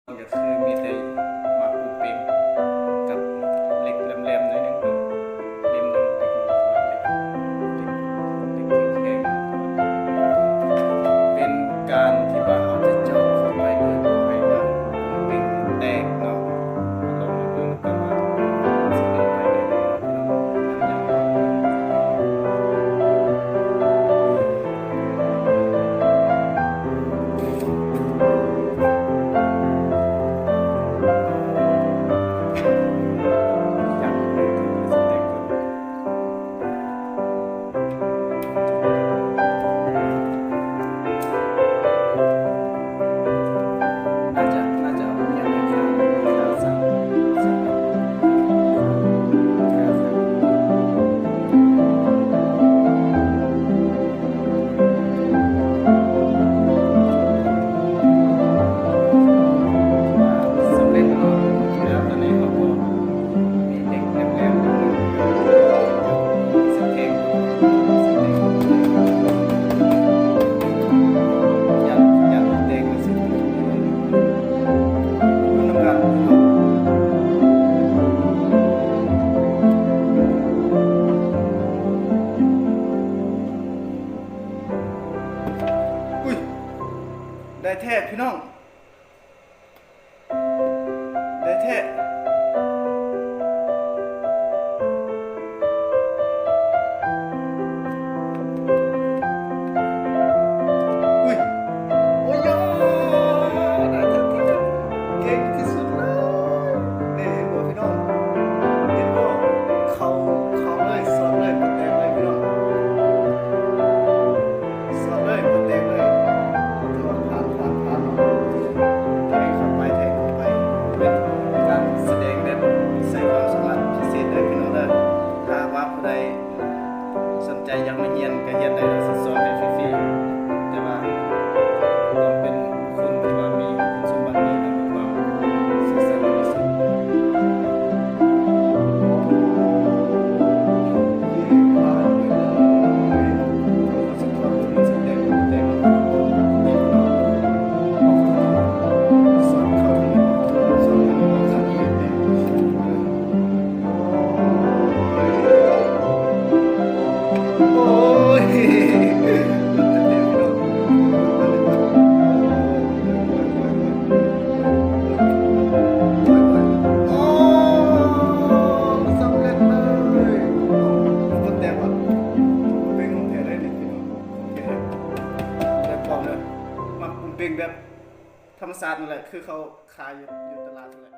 ກໍຄືມີແຕ່ໝາກປຸ້ງເປ່ງກັບເຫຼັກແຫຼມໆໜ້ອຍໜຶ່ງເນາະ ເຫຼັ້ມໜຶ່ງເປັນເຫຼັກ ເຫຼັກແຂງເນາະ ເປັນການທີ່ວ່າເຮົາຈະເຈາະເຂົ້າໄປໂດຍບໍ່ໃຫ້ໝາກປຸ້ງເປ່ງແຕກເນາະ ລອງມາເບິ່ງນຳກັນວ່າມັນຊິເປັນໄປໄດ້ບໍ່ເນາະ ພີ່ນ້ອງ ມັນຍັງ ສຳເລັດເນາະ ແລ້ວຕອນນີ້ເຮົາກໍມີເດັກແນບແນມຢູ່ ເສັດແຂງ ຢ້ານ ຢ້ານແຕກ ເບິ່ງນຳກັນເນາະ. ອຸ້ຍ ໄດ້ແທ້ພີ່ນ້ອງ ໄດ້ແທ້. ອຸ້ຍ ໂອ້ຍ ໄດ້ແທ້ໆ ເກັ່ງທີ່ສຸດເລີຍ. ນີ້ເຫັນບໍ່ພີ່ນ້ອງ ເຫັນບໍ່ ເຂົ້າ ເຂົ້າເລີຍ ສອດເລີຍ ບໍ່ແຕກເລີຍພີ່ນ້ອງ. ສອດເລີຍ ບໍ່ແຕກເລີຍ ຖືວ່າຜ່ານ ຜ່ານ ຜ່ານເນາະ. ແທງເຂົ້າໄປ ແທງເຂົ້າໄປ ເປັນການສະແດງແບບໃຊ້ຄວາມສາມາດພິເສດເດີພີ່ນ້ອງເດີ. ຖ້າຫາກວ່າຜູ້ໃດສົນໃຈຢາກມາຮຽນກໍຮຽນໄດ້ ເຮົາຊິສອນໃຫ້ຟຣີໆ ແຕ່ວ່າຕ້ອງເປັນບຸກຄົນທີ່ວ່າມີຄຸນສົມບັດນີ້ນະ ມີຄວາມຊື່ສັດບໍລິສຸດ. ໂອ້ ສຳເລັດເລີຍ. ໂອ້ ແຕ່ວ່າເປັນຂອງແທ້ເລີຍນີ້ພີ່ນ້ອງ ຂອງແທ້ ແບບປອມເລີຍ. ໝາກປຸ້ງເປ່ງແບບທຳມະຊາດນັ້ນແຫຼະ ຄືເຂົາຂາຍຢູ່ ຢູ່ຕະຫຼາດນັ້ນແຫຼະ.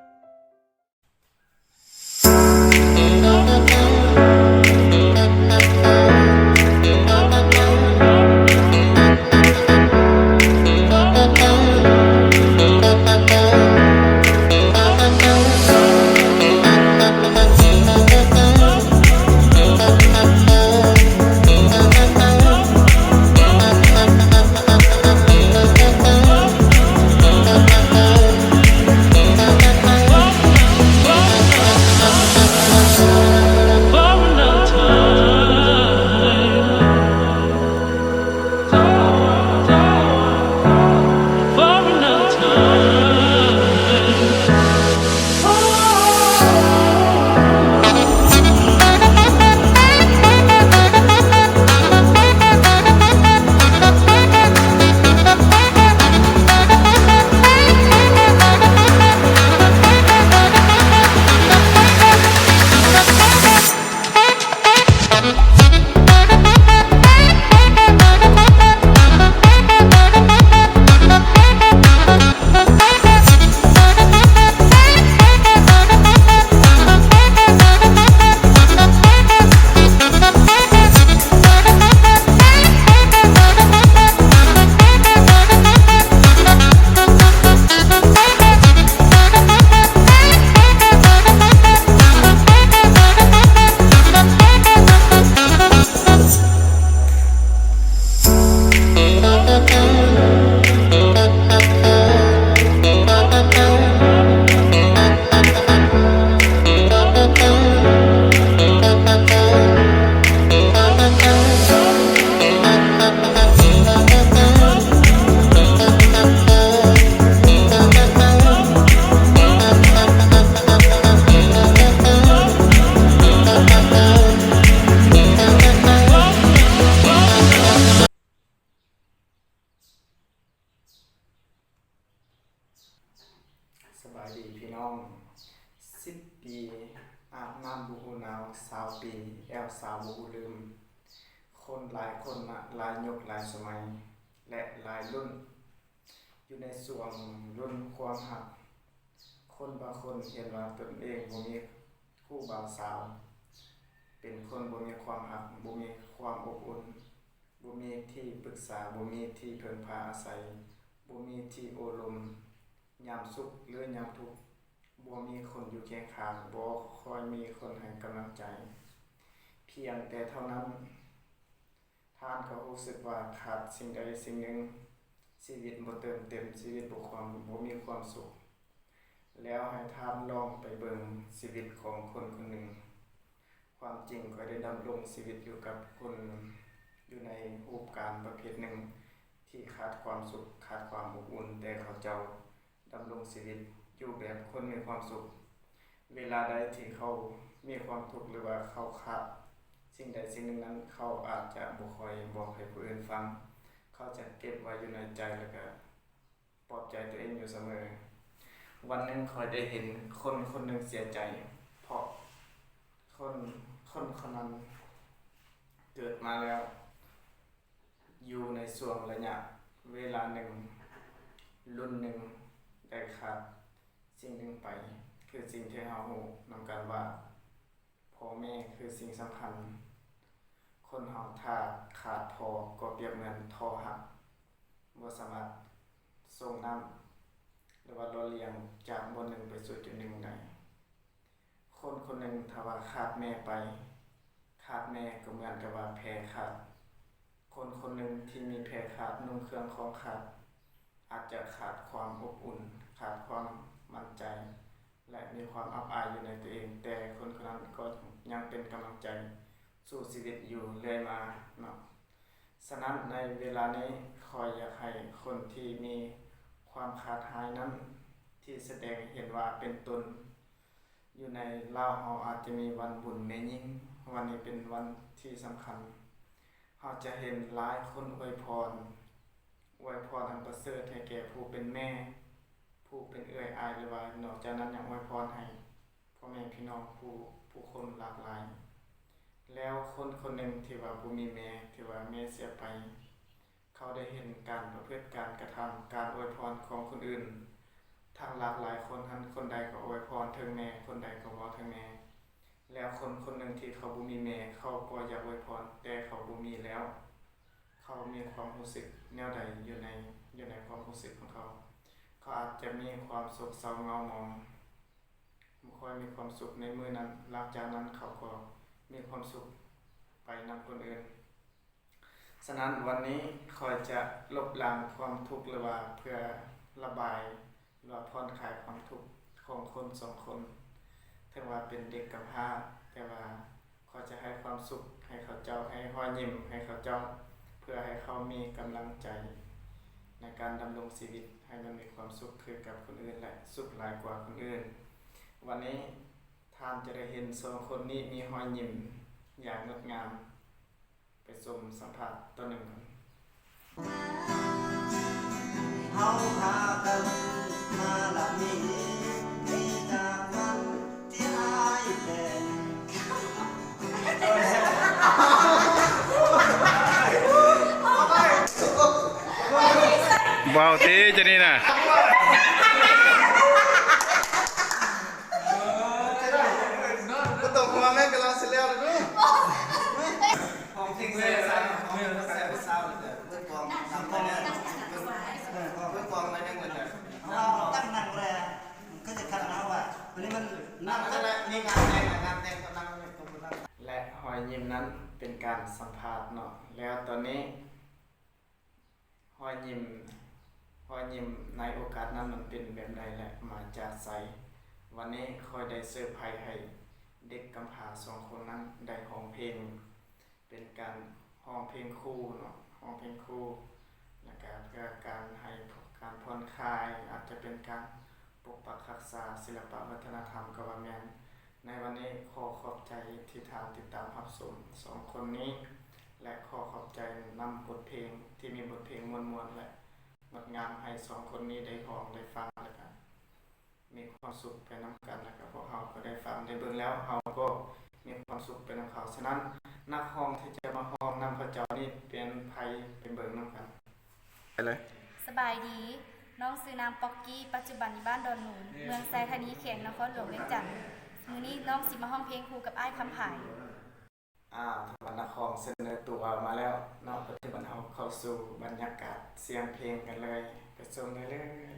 ສະບາຍດີພີ່ນ້ອງ. ສິບປີ ອາບນ້ຳບໍ່ຮູ້ໜາວ, ຊາວປີ ແອວສາວບໍ່ຮູ້ລືມ. ຄົນຫຼາຍຄົນມາຫຼາຍຍຸກຫຼາຍສະໄໝ ແລະ ຫຼາຍລຸ້ນ ຢູ່ໃນຊ່ວງລຸ້ນຄວາມຮັກ. ຄົນບາງຄົນເຫັນວ່າຕົນເອງບໍ່ມີຄູ່ບ່າວສາວ, ເປັນຄົນບໍ່ມີຄວາມຮັກ, ບໍ່ມີຄວາມອົບອຸ່ນ, ບໍ່ມີທີ່ປຶກສາ, ບໍ່ມີທີ່ເພິ່ງພາອາໄສ, ບໍ່ມີທີ່ໂອ້ລົມ ຍາມສຸກ ຫຼື ຍາມທຸກ, ບໍ່ມີຄົນຢູ່ຄຽງຂ້າງ, ບໍ່ຄ່ອຍມີຄົນໃຫ້ກຳລັງໃຈ. ພຽງແຕ່ເທົ່ານັ້ນ, ທ່ານກໍຮູ້ສຶກວ່າຂາດສິ່ງໃດສິ່ງໜຶ່ງ, ຊີວິດບໍ່ເຕີມເຕັມ, ຊີວິດບໍ່ຄວາມ, ບໍ່ມີຄວາມສຸກ. ແລ້ວໃຫ້ທ່ານລອງໄປເບິ່ງຊີວິດຂອງຄົນຄົນໜຶ່ງ. ຄວາມຈິງຂ້ອຍໄດ້ດຳລົງຊີວິດຢູ່ກັບຄົນ ຢູ່ໃນຮູບການປະເພດໜຶ່ງ ທີ່ຂາດຄວາມສຸກ, ຂາດຄວາມອົບອຸ່ນ, ແຕ່ເຂົາເຈົ້າດຳລົງຊີວິດຢູ່ແບບຄົນມີຄວາມສຸກ. ເວລາໃດທີ່ເຂົາມີຄວາມທຸກ ຫຼືວ່າເຂົາຂາດສິ່ງໃດສິ່ງໜຶ່ງນັ້ນ, ເຂົາອາດຈະບໍ່ຄ່ອຍບອກໃຫ້ຜູ້ອື່ນຟັງ, ເຂົາຈະເກັບໄວ້ຢູ່ໃນໃຈ ແລ້ວກະ ປອບໃຈຕົວເອງຢູ່ສະເໝີ. ວັນໜຶ່ງຂ້ອຍໄດ້ເຫັນຄົນຄົນໜຶ່ງເສຍໃຈ ເພາະຄົນ ຄົນຄົນນັ້ນເກີດມາແລ້ວ ຢູ່ໃນຊ່ວງໄລຍະເວລາໜຶ່ງ ລຸ້ນໜຶ່ງ ໄດ້ຂາດສິ່ງໜຶ່ງໄປ, ຄືສິ່ງທີ່ເຮົາຮູ້ນຳກັນວ່າ ພໍ່ແມ່ຄືສິ່ງສຳຄັນ. ຄົນເຮົາຖ້າຂາດພໍ່ກໍປຽບເໝືອນທໍ່ຫັກ, ບໍ່ສາມາດສົ່ງນ້ຳ ຫຼືວ່າຫຼໍ່ລ້ຽງຈາກບ່ອນໜຶ່ງໄປສູ່ຈຸດໜຶ່ງໄດ້. ຄົນຄົນໜຶ່ງຖ້າວ່າຂາດແມ່ໄປ, ຂາດແມ່ກໍເໝືອນກັບວ່າແພຂາດ. ຄົນຄົນໜຶ່ງທີ່ມີແພຂາດ, ນຸ່ງເຄື່ອງຂອງຂາດ, ອາດຈະຂາດຄວາມອົບອຸ່ນ, ຂາດຄວາມໝັ້ນໃຈ ແລະ ມີຄວາມອັບອາຍຢູ່ໃນຕົວເອງ, ແຕ່ຄົນຄົນນັ້ນກໍຍັງເປັນກຳລັງໃຈສູ້ຊີວິດຢູ່ເລື້ອຍມາເນາະ. ສະນັ້ນໃນເວລານີ້ ຂ້ອຍຢາກໃຫ້ຄົນທີ່ມີຄວາມຂາດຫາຍນັ້ນ ທີ່ສະແດງເຫັນວ່າເປັນຕົນ ຢູ່ໃນລາວເຮົາອາດຈະມີວັນບຸນແມ່ຍິງ, ວັນນີ້ເປັນວັນທີ່ສຳຄັນ. ເຮົາຈະເຫັນຫຼາຍຄົນອວຍພອນ, ອວຍພອນອັນປະເສີດໃຫ້ແກ່ຜູ້ເປັນແມ່, ຜູ້ເປັນເອື້ອຍອ້າຍ ຫຼືວ່ານອກຈາກນັ້ນຍັງອວຍພອນໃຫ້ພໍ່ແມ່ພີ່ນ້ອງຜູ້, ຜູ້ຄົນຫຼາກຫຼາຍ. ແລ້ວຄົນຄົນໜຶ່ງທີ່ວ່າບໍ່ມີແມ່, ທີ່ວ່າແມ່ເສຍໄປ, ເຂົາໄດ້ເຫັນການປະພຶດ, ການກະທຳ, ການອວຍພອນຂອງຄົນອື່ນ ທັງຫຼາກຫຼາຍຄົນຫັ້ນ, ຄົນໃດກໍອວຍພອນເຖິງແມ່, ຄົນໃດກໍເວົ້າເຖິງແມ່. ແລ້ວຄົນຄົນໜຶ່ງທີ່ເຂົາບໍ່ມີແມ່, ເຂົາກໍຢາກອວຍພອນ, ແຕ່ເຂົາບໍ່ມີແລ້ວ. ເຂົາມີຄວາມຮູ້ສຶກແນວໃດຢູ່ໃນ, ຢູ່ໃນຄວາມຮູ້ສຶກຂອງເຂົາ? ເຂົາອາດຈະມີຄວາມໂສກເສົ້າເຫງົາໝອງ, ບໍ່ຄ່ອຍມີຄວາມສຸກໃນມື້ນັ້ນ, ຫຼັງຈາກນັ້ນເຂົາກໍມີຄວາມສຸກໄປນຳຄົນອື່ນ. ສະນັ້ນ ວັນນີ້ຂ້ອຍຈະລົບລ້າງຄວາມທຸກ ຫຼືວ່າເພື່ອລະບາຍ ຫຼືວ່າຜ່ອນຄາຍຄວາມທຸກຂອງຄົນສອງຄົນ, ເຖິງວ່າເປັນເດັກກຳພ້າ, ແຕ່ວ່າຂ້ອຍຈະໃຫ້ຄວາມສຸກໃຫ້ເຂົາເຈົ້າ, ໃຫ້ຮອຍຍິ້ມໃຫ້ເຂົາເຈົ້າ, ເພື່ອໃຫ້ເຂົາມີກຳລັງໃຈໃນການດຳລົງຊີວິດ, ໃຫ້ມັນມີຄວາມສຸກຄືກັບຄົນອື່ນ ແລະ ສຸກຫຼາຍກວ່າຄົນອື່ນ. ວັນນີ້ທ່ານຈະໄດ້ເຫັນສອງຄົນນີ້ມີຮອຍຍິ້ມຢ່າງງົດງາມ. ໄປຊົມສຳພາດຕອນໜຶ່ງກ່ອນ. ເຮົາພາກັນມາລະມີ ທີ່ຈາກວັນທີ່ອ້າຍແບນ ເວົ້າຕິ ຈະນີ້ນະ. ບໍ່ຕ້ອງຫ່ວງແມ່ນກຳລັງຊິແລ້ວເດີ. ຂອງຈິງເລີຍ ຂອງຈິງເລີຍ ເບິ່ງກອງ ເອີ ເບິ່ງກອງໜ້ອຍໜຶ່ງເລີຍ. ເຮົາຕັ້ງນັ່ງແລ້ວ ມັນຄືຈະຄັກເນາະວ່າ ອັນນີ້ມັນນັ່ງ ນັ້ນແຫຼະ ນີ້ງານແຕ່ງ ງານແຕ່ງກໍນັ່ງ ກໍບໍ່ນັ່ງ. ແລະ ຮອຍຍິ້ມນັ້ນເປັນການສຳພາດເນາະ. ແລ້ວຕອນນີ້ ຮອຍຍິ້ມ ຮອຍຍິ້ມໃນໂອກາດນັ້ນມັນເປັນແບບໃດ ແລະ ມາຈາກໃສ? ວັນນີ້ຂ້ອຍໄດ້ເຊີໄພໃຫ້ເດັກກຳພ້າສອງຄົນນັ້ນໄດ້ຮ້ອງເພງ ເປັນການຮ້ອງເພງຄູ່ເນາະ, ຮ້ອງເພງຄູ່ ແລ້ວກະເພື່ອການໃຫ້ ການຜ່ອນຄາຍ, ອາດຈະເປັນການປົກປັກຮັກສາສິລະປະວັດທະນະທຳກໍວ່າແມ່ນ. ໃນວັນນີ້ຂໍຂອບໃຈທີ່ທ່ານຕິດຕາມຮັບຊົມສອງຄົນນີ້ ແລະ ຂໍຂອບໃຈນຳບົດເພງທີ່ມີບົດເພງມ່ວນໆ ແລະ ງົດງາມໃຫ້ສອງຄົນນີ້ໄດ້ຮ້ອງໄດ້ຟັງ ແລະ ກະ ມີຄວາມສຸກໄປນຳກັນ ແລ້ວກໍພວກເຮົາກໍໄດ້ຟັງໄດ້ເບິ່ງແລ້ວ ເຮົາກໍມີຄວາມສຸກໄປນຳເຂົາ. ສະນັ້ນ ນັກຮ້ອງທີ່ຈະມາຮ້ອງນຳເຂົາເຈົ້ານີ້ເປັນໃຜ ໄປເບິ່ງນຳກັນ ໄປເລີຍ. ສະບາຍດີ, ນ້ອງຊື່ນາງປັອກກີ້, ປັດຈຸບັນຢູ່ບ້ານດອນໜູນ, ເມືອງໄຊທານີ, ແຂວງນະຄອນຫຼວງວຽງຈັນ. ມື້ນີ້ນ້ອງຊິມາຮ້ອງເພງຄູ່ກັບອ້າຍຄຳຜາຍ. ອ້າວ ທາງບ້ານນະຄອນສະເໜີຕົວມາແລ້ວເນາະ, ປັດຈຸບັນເຮົາເຂົ້າສູ່ບັນຍາກາດສຽງເພງກັນເລີຍ, ໄປຊົມໄດ້ເລີຍ.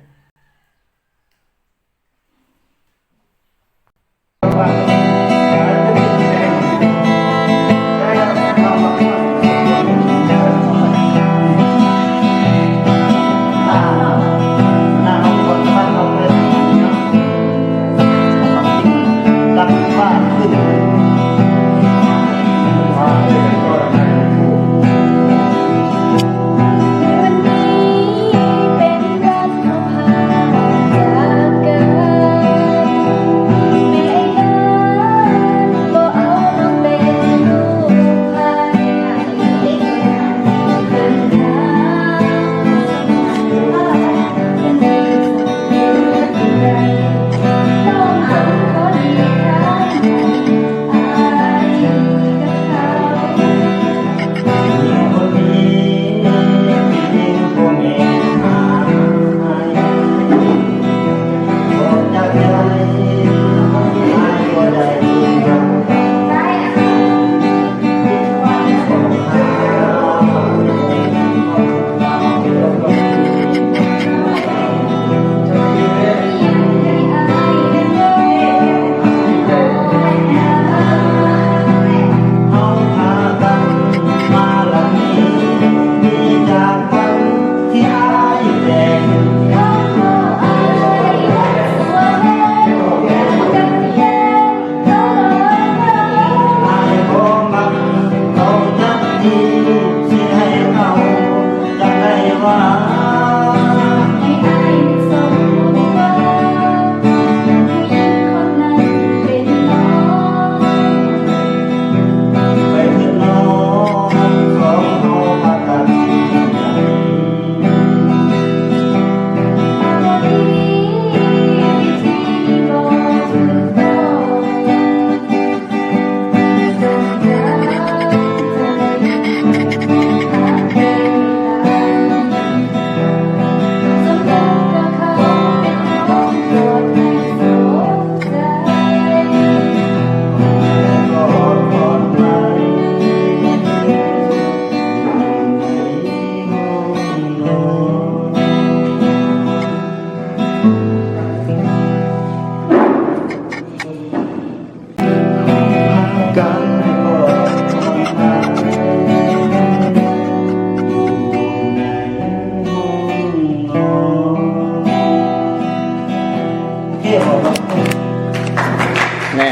ແນ່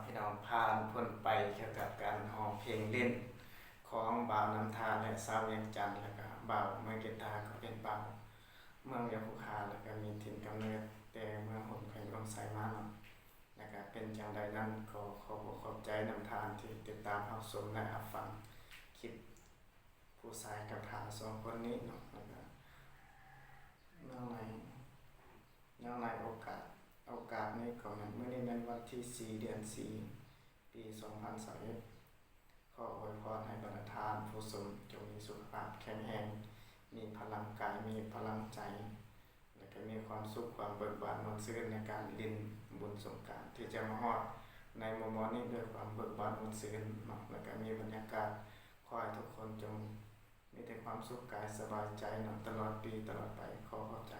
ພີ່ນ້ອງຜ່ານພົ້ນໄປກ່ຽວກັບການຮ້ອງເພງຫຼິ້ນຂອງບ່າວນຳທານ ແລະ ຊາວວຽງຈັນ ແລ້ວກະບ່າວມືກີຕາ ກໍເປັນບ່າວເມືອງວຽງຫຸງຫາ ແລ້ວກະມີຖິ່ນກຳເນີດແຕ່ເມືອງຫົນ ແຂວງອຸດົມໄຊມາເນາະ. ແລ້ວກະເປັນຈັ່ງໃດນັ້ນ ກໍຂໍຂອບອົກຂອບໃຈນຳທ່ານທີ່ຕິດຕາມຮັບຊົມ ແລະ ຮັບຟັງຄລິບຜູ້ຊາຍກັບທ່ານສອງຄົນນີ້ເນາະ. ແລ້ວກະເນື່ອງໃນ ເນື່ອງໃນໂອກາດ ໂອກາດນີ້ກໍແມ່ນ ມື້ນີ້ແມ່ນວັນທີສີ່ ເດືອນສີ່ ປີສອງພັນຊາວເອັດ ຂໍອວຍພອນໃຫ້ບັນດາທ່ານຜູ້ຊົມຈົ່ງມີສຸຂະພາບແຂງແຮງ, ມີພະລັງກາຍ, ມີພະລັງໃຈ ແລ້ວກໍມີຄວາມສຸກ, ຄວາມເບີກບານມ່ວນຊື່ນໃນການຫຼິ້ນບຸນສົງການທີ່ຈະມາຮອດໃນມໍ່ໆນີ້ດ້ວຍຄວາມເບີກບານມ່ວນຊື່ນເນາະ. ແລ້ວກໍມີບັນຍາກາດ ຂໍໃຫ້ທຸກຄົນຈົ່ງມີແຕ່ຄວາມສຸກກາຍສະບາຍໃຈເນາະ ຕະຫຼອດປີຕະຫຼອດໄປ. ຂໍຂອບໃຈ. ເ